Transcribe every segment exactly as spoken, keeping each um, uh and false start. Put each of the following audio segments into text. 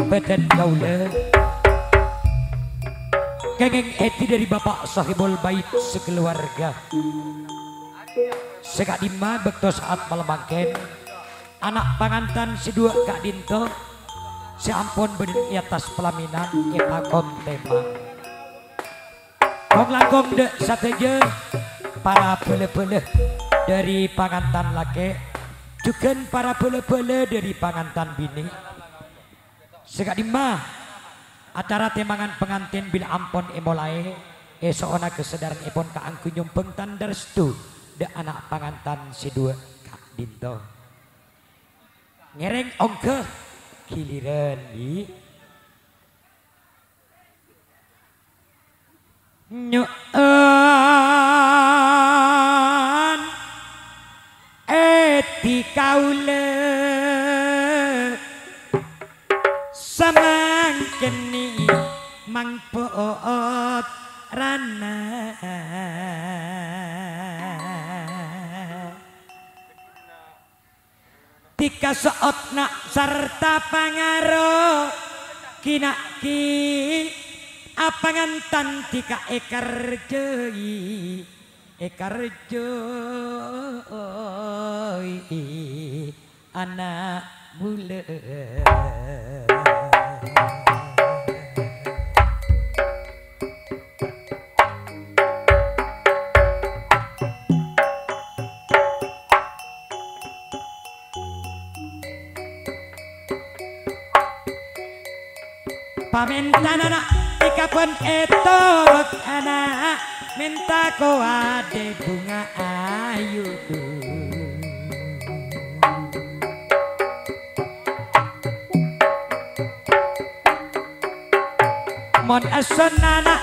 Bâdân kaulâ kèngèng èdhi dhâri Bapa' Sohibul Bait sakaluwarga. Sè ka'dimma bâkto sa'at malem mangkèn, ana' pangantan sè duwâ' ka'dinto sè ampon bâdâ è attas palaminan èpakon tèmang. Kong-langkong dâ' sadhâjâ para bhâlâ-bhâlâ dhâri pangantan lakè', jhughân para bhâlâ-bhâlâ dhâri pangantan binè'. Sè ka'dimma, acara tèmangan pangantèn bilâ ampon èmolaè, èso'ona kasadaranèpon kaangghuy nyombhâng tandhâ restu dâ' ana' pangantan sè duwâ' ka'dinto. Ngèrèng ongghâ ghilirân, Bi'. Nyo'on èdhi kaulâ samangkèn nè' mangpotrana. Dhika so'otna sarta pangaro, ki-, na'-, ki-, apangantan dhika èkarjâi, èkarjâi ana' bulâ. Pamèntana na' dhika pon ètorot ana', mènta kowadhâ bhunga ayu. Mon èsonnana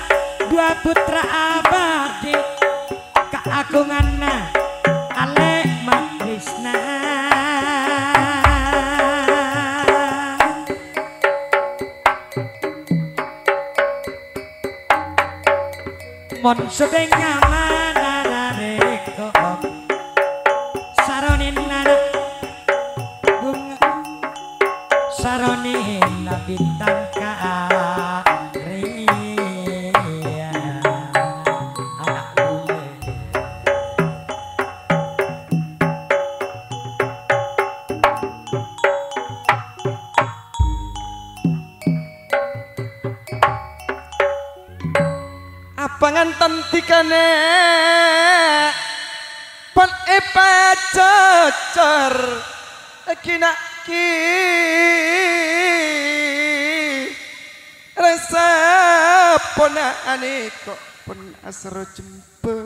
duwâ' pottra abâdhi, kaagunganna alè' matrisna. Mon sèdhing nyamana rarèko', saronèna bhunga, saronèna bintang karya, ana' bulâ. Apangantan dhika nè' pon èpajhâjhâr, èghi na'-, ghi. Rassa ponna anèko' pon asoro jembhâr.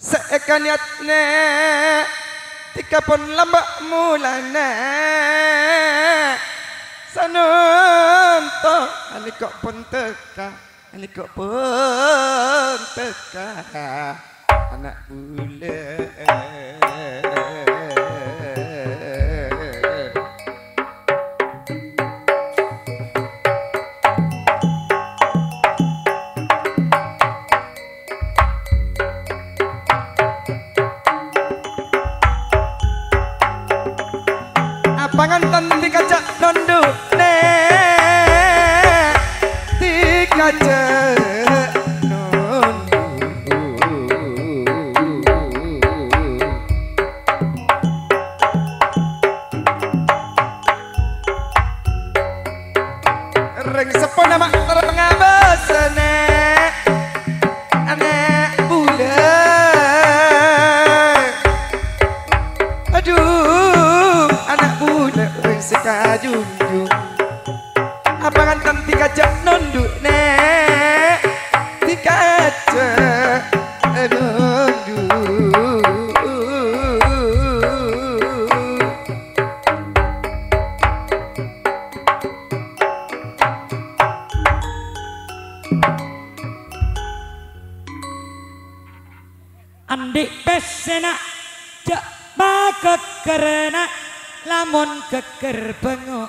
Sè èkanèyat nè' dhika pon lambâ' molana. Sanonto anèko' pon tèka, anèko' pon tèka, ana' bulâ. Apangantan dhika jhâ' nondhu, nè', dhika jhâ' nondhu. junjung. Apa nganten dikaja' nondhu', Nè'? Dikaja' nondhu'. Andi' pèssèna jhâ' pagheggherrâ, lamon ghegghèr bângo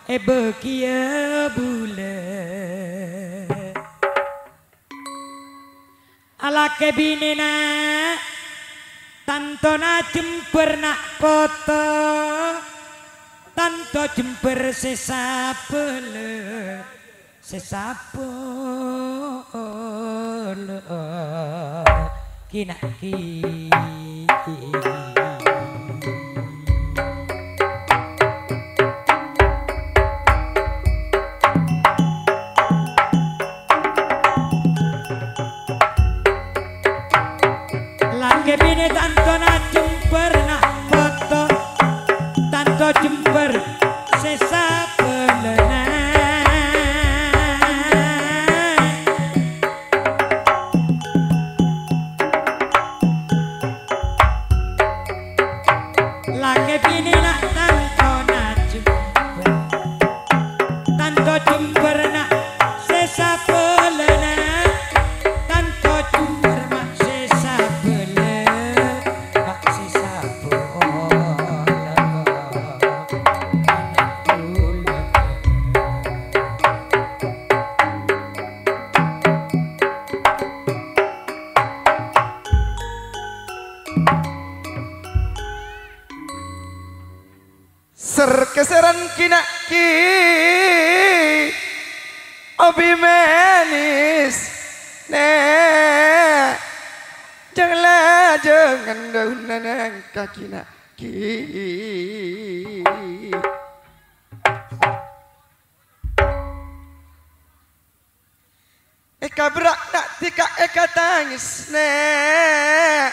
èbâghiyâ bulâ. Alakè binèna tantona jembhâr na' poto, tanto jembhâr sè sabâlâ. Sè sabâlâ, ki-, na'-, ki-. Lakè binè tantona jembhâr na' poto, tanto jembhâr sè sabâlâna. Lakè binè na' tantona jembhâr. Tanto jembhâr na' sè sabâlâna, tanto jembhâr ma' sè sabâlâ, ma' sè sabâlâ. Sèr-kèsèran ki-, na'-, ki-, obi mènès, Nè'. Jhâng-, lajângan dâuna neng ka ki-, na'-, ki-. Èkaberrâ' na' dhika èkatangès, Nè'.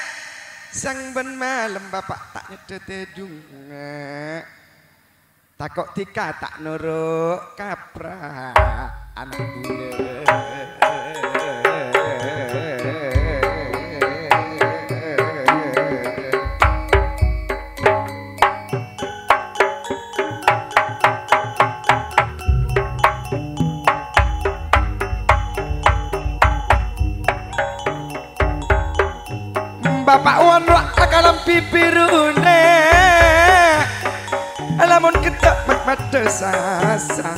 Sèng bân malem bapa' ta' nyeddhâ tèdhung, Nè'. Tako' dhika ta' noro' kaprah ana' bulâ. Bapa' wan rowa akalambi bhiruna, lamon ghetta' mat-, maddhâ sasa.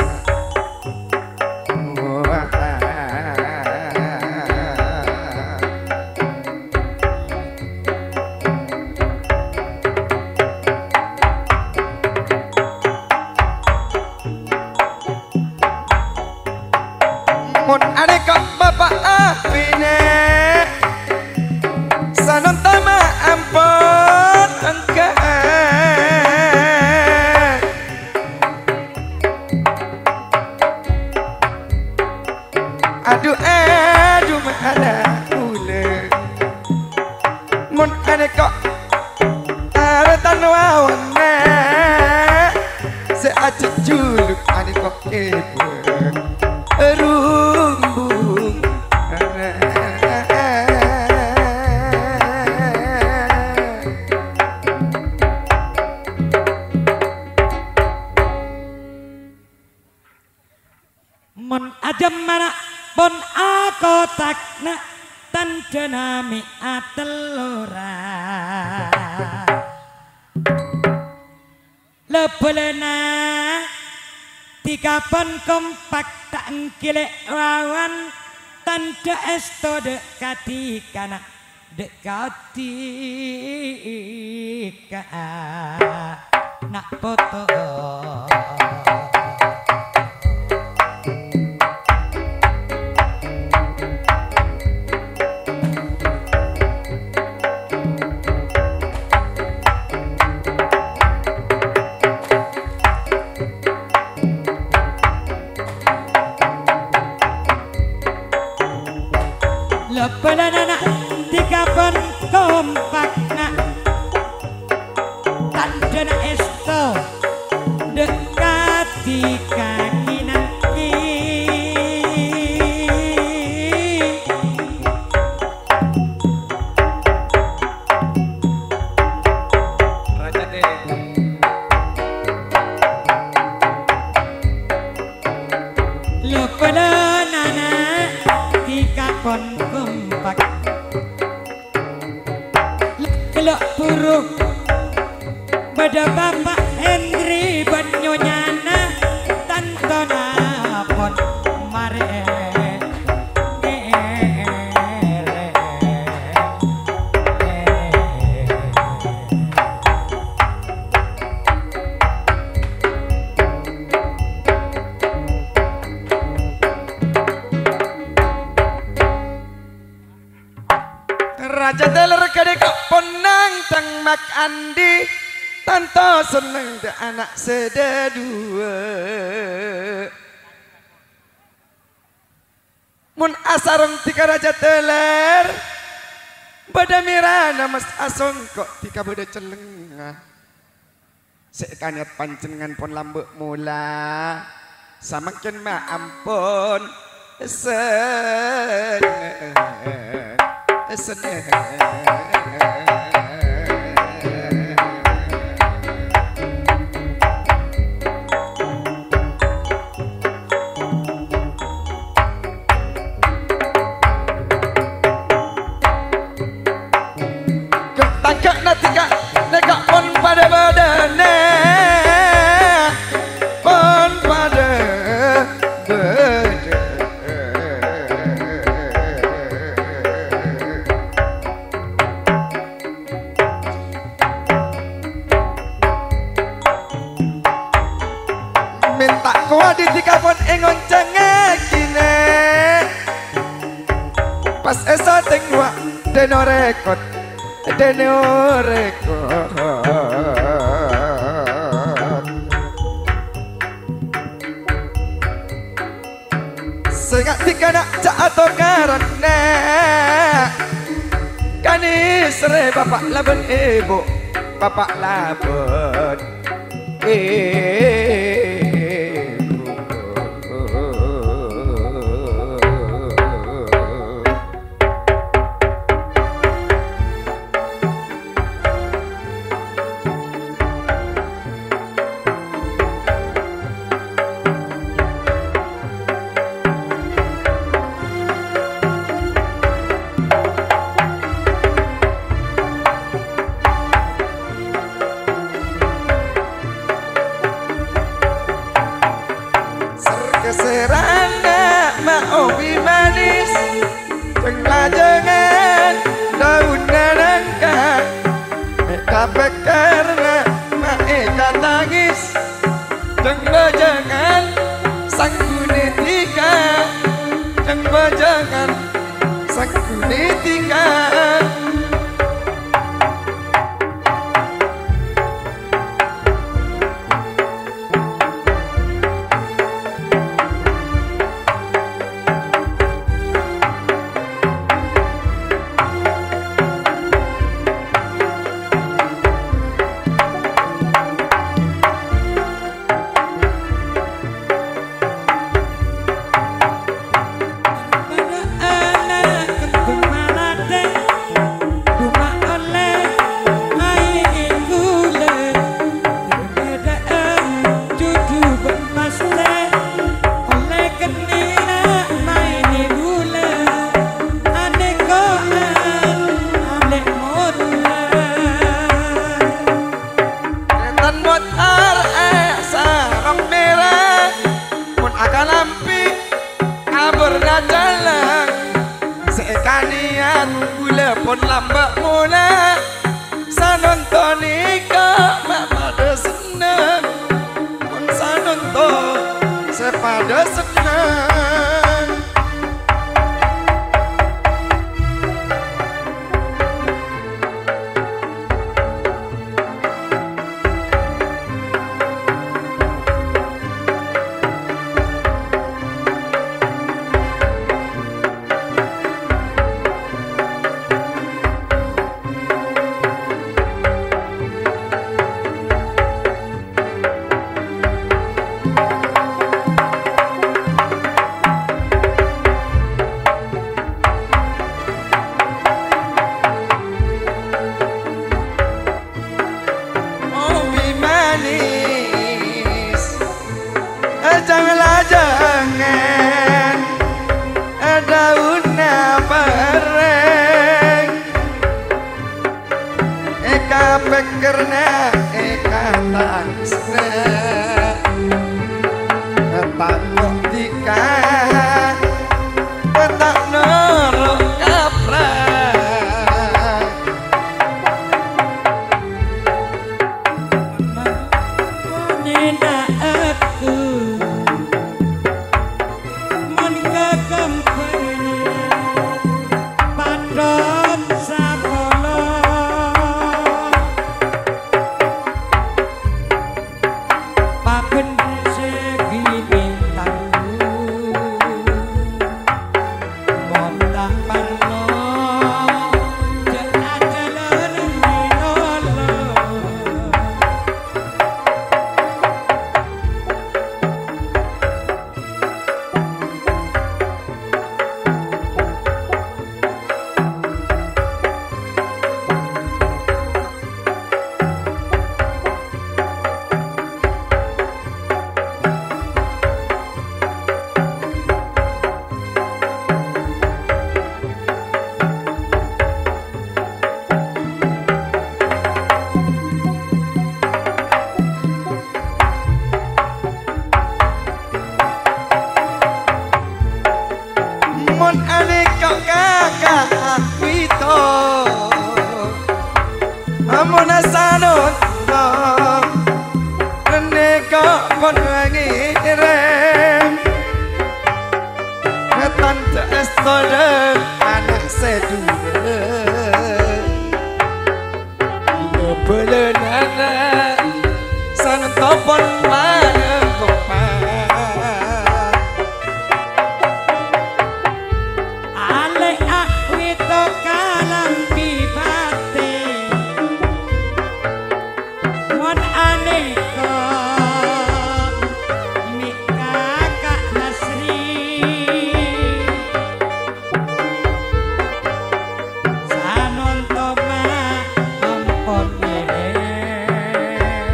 Mon arèka bapa' abinè, sanonta ma' ampon engghâ. Adu, adu, ma' ana' bulâ. Mon anèka arètan wawanna sè ajhâjhuluk anèka kèbâ rumbung. Mon ajâmmana pon akotakna, tandhâna mè' atellorân. La-bâlâna dhika pon kompak ta' èngghilè wawan, tandhâ èsto dâ' kadhikana. Dâ' kadhika na' poto. La-bâlâna na' dhika pon kompakna, tandhâna èsto dâ' ka Duh, bâdâ Bapa' Hendri bân nyonyana, tantona pon marè. Rajâ Teller ghânèka pon nangtang Mak Andi, tanto senneng dâ' ana' sè dâduwâ. Mon asarong dhika Rajâ Teller, bâdâ mèrana mas asongko' dhika bâdâ cellengnga. Sè èkanèyat panjhennengngan pon lambâ' mola, samangkèn ma' ampon senneng, senneng. Tangka'na dhika nèka pon padâ bâdâna, pon padâ bâdâ. Mènta kowa dhika pon èngoncangngaghinè. Pas èsatèng wa' dâno rèkot, dâno rèkot. Sènga' dhika na' jhâ' atokaran, na'. Kanèserrè bapa' labân èbhu, bapa' labân èbhu. Ser-, kaserrana ma' obi manis. Jhâng-bâjhângan daunna nangka, mè' tapèkkèrra ma' èkatangis. Jhâng-bâjhângan sanggunè dhika, jhâng-bâjhângan sanggunè dhika. Bâdâ ana' kembhâng malatè, dumma ollè aèng ghulâ. Bâdâ jhudhu bân pastè, ollè kennèng maèn ghulâ. Anèko'an, anè' mottèr. Kètan mottèr è sarong mèra, mon akalampè abârna celleng. Sè èkanèyat ghulâ pon lambâ' mola, sanonton èko ma' padâ senneng. Mon sanonton sè padâ senneng. Pèkkèrna èkatangsrè, ta' kok dhika, ta' noro' kaprah. Nyena'aku. Mon kakembangan padhot sapolo, pabendher sè binèng taru, mon ta' parlo, jhâ' ajhâlân mènolo. Mon anèka kaka' Wito, amona sanonto, anèka pon ngèrèm. Tandhâ èsto dhâ' ana' sè dhuwâ'. Bhâlâna sanonto pon manengkopa. Alè' awito kalambi batè. Mon anèka mè' kaka' Lasri. Sanonto ma' ampon ngèrèm.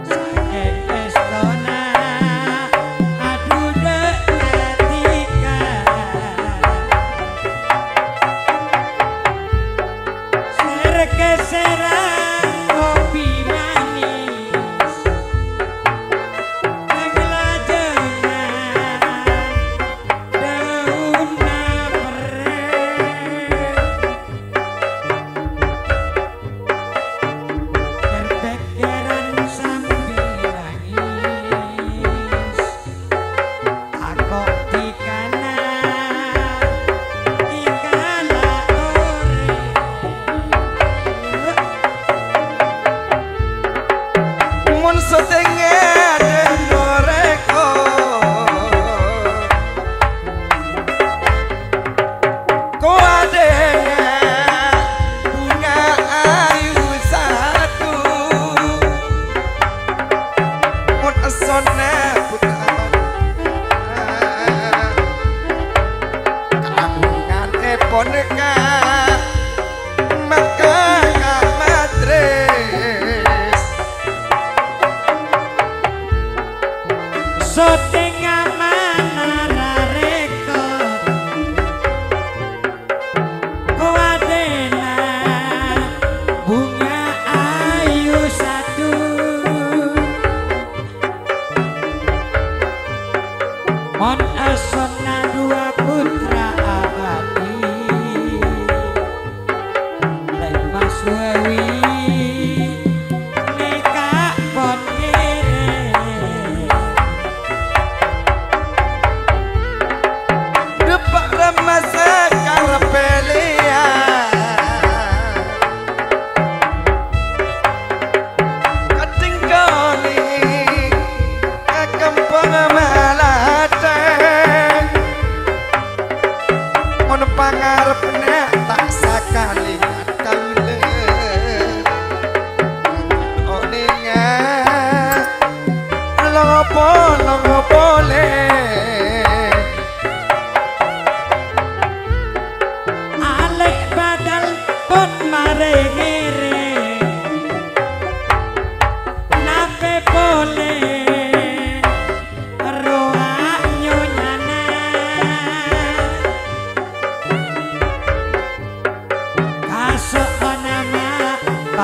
Sakèng èstona adhudhâ' ka dhika. Sèr-kèsèran kopi manis, neng lajângan daunna perrèng. Ter-pèkkèran sambi nangès. Tako' dhikana dhika la orèng.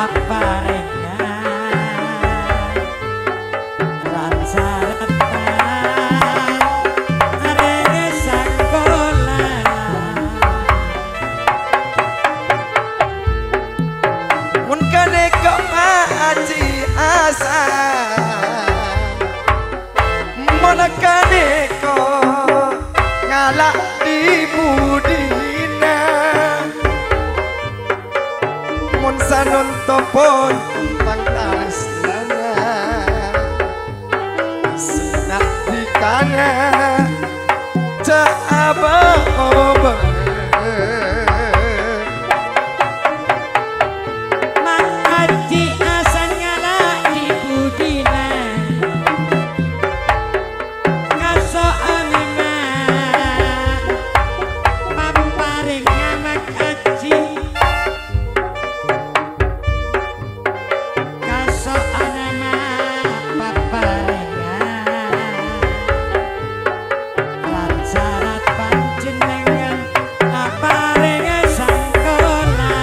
aparèngnga ran-sarètan arèngnga sakola. Mon ghânèka Pa' Ajji Hasan, mon ghânèka ngala' dhi-budhina, mon sanonto pon tang tarèsnana, sè nandikana jhâ' abâ-obâ. Mang Ajji Hasan ngala' dhi-budhina, kaso'anna ma' paparèngnga Mang Ajji. Kaso'anna ma' paparèngnga, ran-sarètan panjhennengngan aparènga sakola.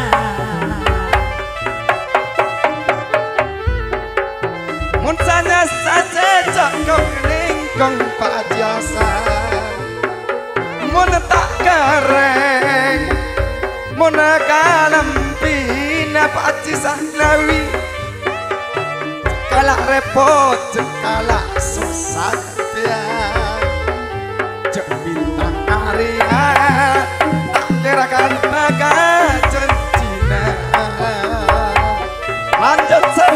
Mon sanyas sacèca kong-nèngkong Pa' Ajji Hasan. Mon ta' karèng, mon kalambhina Pa' Ajji Sahnawi, jhâ' kala' rèpot, jhâ' kala' sossa satèya. Jhâ' Bintang Karya ta' kèra kan bâkal jhânjhina. Lanjut, Sèr.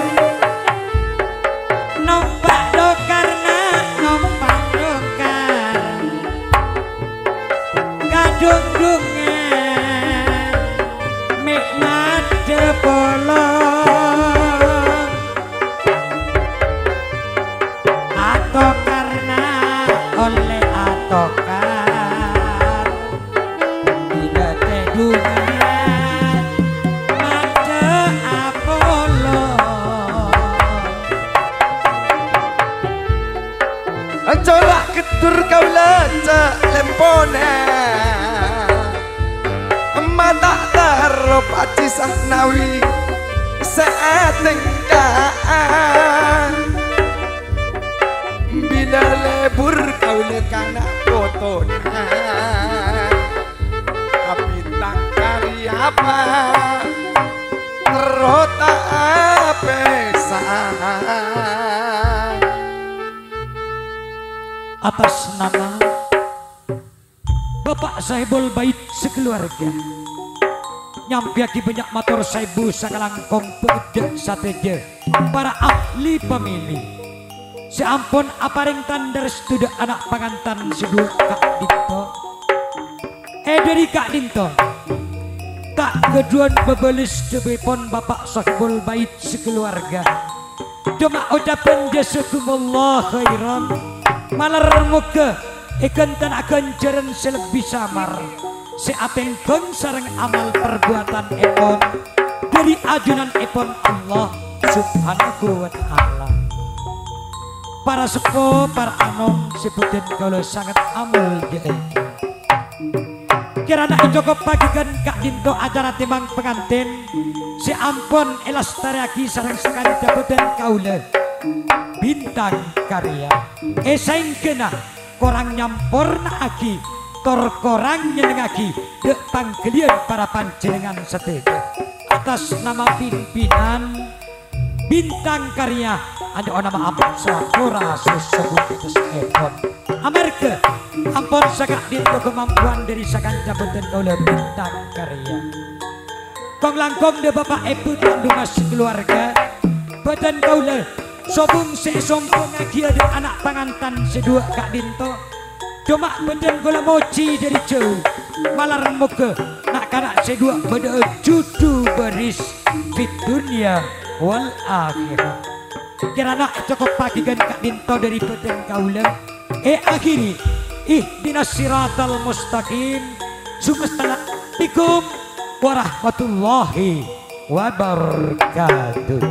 Nompa' dhokar, na', nompa' dhokar. Kadhungdhungan mè' maddhâ polong. Atokar, na', ollè atokar. Bilâ tèdungan maddhâ apolong. Cora' gheddur kaulâ ca' lempona. Emma ta' terro Pa' Ajji Sahnawi sè atèngka'an. Bilâ lebur kaulâ kana' potona. Bintang Karya apa terro ta' apèsa. Atas nama Bapak Sahibul Bait sakaluarga, nyampèyaghi bânnya' mator saèbu sakalangkong bhâdhâ sadhâjâ para ahli pamèlè sè ampon aparèng tandhâr sè dudu ana' pangantan sè duwâ' ka'dinto. È dhâri ka'dinto, ta' ghâdhuwân bâbâles dhâbuna Bapak Sahibul Bait sakaluarga. Coma ocapan jazakumullah khairan. Malar moghâ èghântèna ghânjhârân sè lebbi samar, sè atèngghâng sareng amal parbuatanèpon dhâri ajunanèpon Allah Subhanahu wa Ta'ala. Para seppo, para anom sè bhâdhân kaulâ sanget amoljâ'âghi. Kèrana ècokoppaghi ghân ka'dinto acara tèmang pangantèn sè ampon èlastarèyaghi sareng sakanca bhâdhân kaulâ, Bintang Karya. È saèngghâna korang nyamporna'aghi tor korang nyennengngaghi dhâ' pangghâliyân para panjhennengngan sadhâjâ. Atas nama pimpinan Bintang Karya, anyo'ona ma'ap sapora sè sobung tèssèpon. Amarghâ ampon saka'dinto kamampowan dhâri sakanca bhâdhân kaulâ Bintang Karya. Kong-langkong dhâ' bapa' èbhu ta' dhungas kalowarga, bhâdhân kaulâ sobung sè èsombhângngaghi dhâ' ana' pangantan sè duwâ' ka'dinto. Coma bhâdhân kaulâ mojhi dhâri jhâu, malar moghâ na'-kana' sè duwâ' bâdâ'â jhudhu bâris fid dunya wal akhirah. Kèrana ècokoppaghi ghân ka'dinto dhâri bhâdhân kaulâ. Èakhiri, ihdinas siratal mustaqim. Sumestana. Assalamualaikum warahmatullahi wabarakatuh.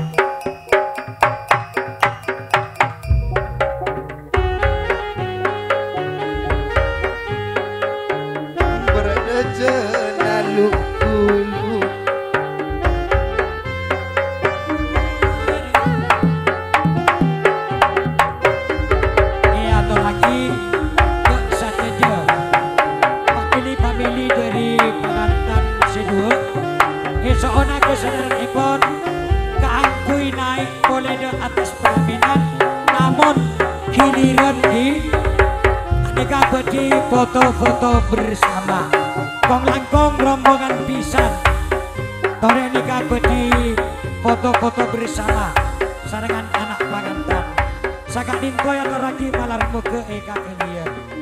Berdejena lu-, bulu. So'ona kasadhârânèpon kaangghuy naè' polè dâ' attas pelaminan, namong ghiliran ghi' anèka bâdhi foto-foto bersama. Kong-langkong rombongan bhisan. Torè nèka bâdhi foto-foto bersama sarengan ana' pangantan. Saka'dinto èyatorraghi malar moghâ èkaghâliyân.